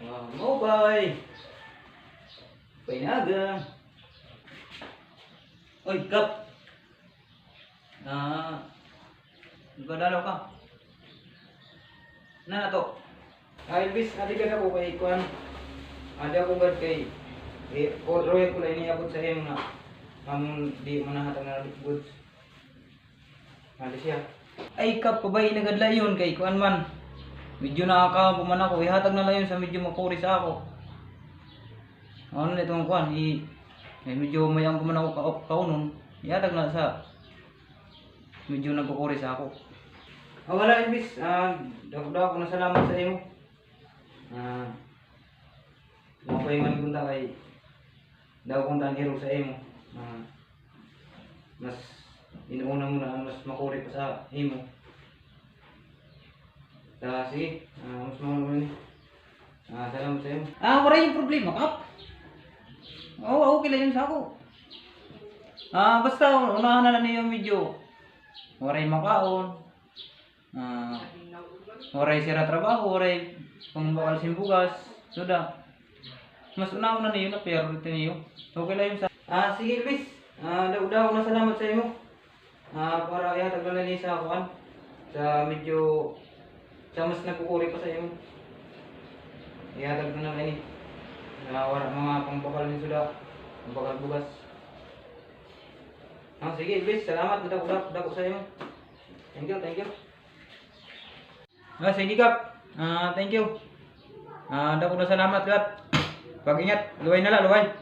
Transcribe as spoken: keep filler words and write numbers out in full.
Ah, maupay. Painaga. Oy, Kap. Ah, ipadalaw ka. Na, ato. Ah, Elvis, adi gad ako kay kuan. Adi ako gad kay, eh, o, royal ko la ini abot sa imo nga amon di manahatag na goods. Adi siya. Ay, Kap, pabay-i na gad la iyon kay kuan man. Medyo nakakaon pa man ako. Ihatag na la iyon sa medyo makuri sa ako. Ano na itong kuan? I, eh, medyo may-an pa man ako ka-, kaunon. Ihatag na sa medyo nagkukuri sa ako. Ah, wala, Elvis. Ah, dako-dako nga salamat sa imo. Ah, maupay man kunta kay dako kunta an hirog sa imo. Ah, mas inuuna mo na an mas makuri pa sa imo. Ah, sige, ah, mas mahal mo ini. Ah, salamat sa imo. Ah, waray problema, Kap. Oo, okay la iyon sa ako. Ah, basta unahan na la niyo medyo waray makaon. Ah, waray sira trabaho, waray pangbakal sin bugas, suda. Mas unahon na niyo na priority niyo. Okay la iyon sa... Ah, sige, Elvis. Ah, dako-dako nga salamat sa imo. Ah, para ihatag na la ini sa kuan. Sa medyo, sa mas nagkukuri pa sa imo. Ihatag na la ini. Ah, wala mga pangbakal ni suda. Pangbakal bugas. Ah, sige, Elvis. Salamat. Dako-dako, dako sa imo. Thank you, thank you. Ah, sige, Kap. Ah, thank you. Ah, dako nga salamat, Kap. Pag-ingat. Luway na la, luway.